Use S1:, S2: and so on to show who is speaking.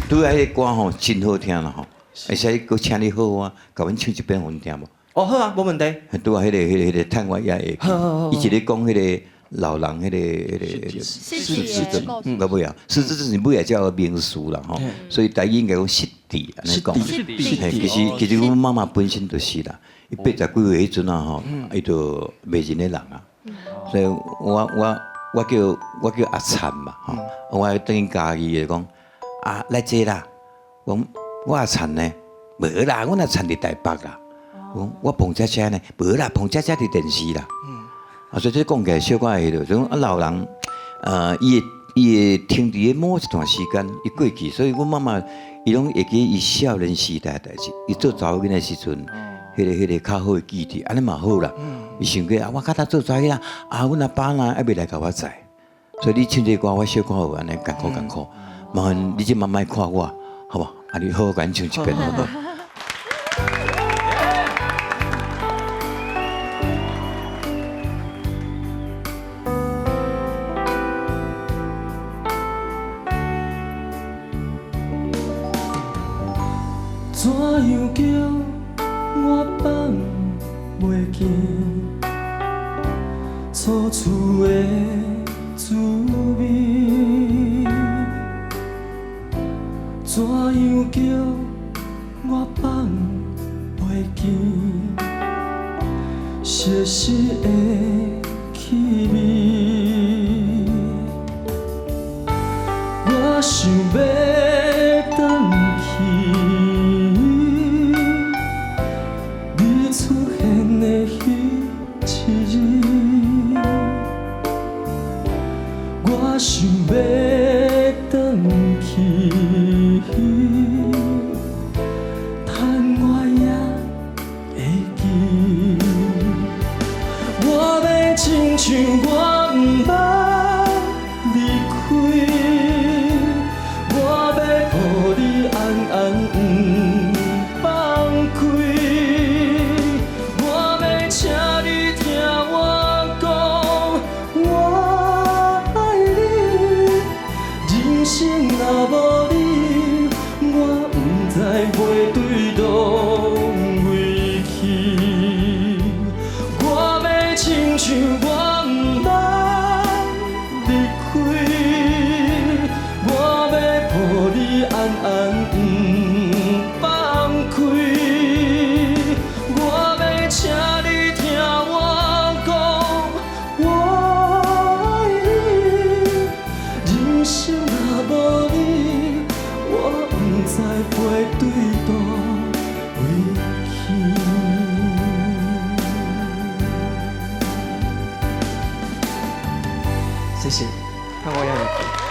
S1: 拄仔彼个歌吼真好聽啦吼，會使閣請你好啊，共阮唱一遍予阮聽無？
S2: 哦，好啊，無問題。
S1: 拄仔彼個趁我也會記，伊一个講彼個老人彼個
S3: 失智的故事。
S1: 到尾啊，失智是尾仔才有名詞啦吼，所以台語應該講失智按呢講。
S3: 失智。
S1: 嘿，其實阮媽媽本身就是啦，伊八十幾歲彼陣啊吼，伊就袂認得人啊，所以我叫阿燦嘛吼，我轉去家己就講啊來坐啦，講我阿燦呢，無啦，阮阿燦佇台北啦，講我彭姐姐呢，無啦，彭姐姐佇電視啦，啊，所以這講起來小可會就講啊老人，伊會停佇咧某一段時間，伊過去，所以阮媽媽伊攏會記伊少年時代的代誌，伊做查某囡仔時陣，彼個較好的記憶，按呢嘛好啦。伊想過啊，我較早做查某囡仔，啊，阮阿爸呢猶未來共我載，所以你唱這個歌，我小可有按呢艱苦艱苦。麻煩你這馬莫看我，好無？啊，你好好共阮唱一遍好無？
S4: 怎樣叫我放袂記初次的滋味？怎樣叫我放袂記熟悉的氣味？我想欲轉去，你出現的彼一日，我想欲轉去，趁我猶會記。我欲親像我毋捌離開，我欲抱你安安毋放開，我欲請你聽我講，我愛你，人生若無你，我毋知飛對佗位去。我欲親像我毋捌離開，我欲抱你安安毋放開，我欲請你聽我講，我愛你，人生若無你，我毋知飛對佗位去。
S2: 謝謝，看我也會記。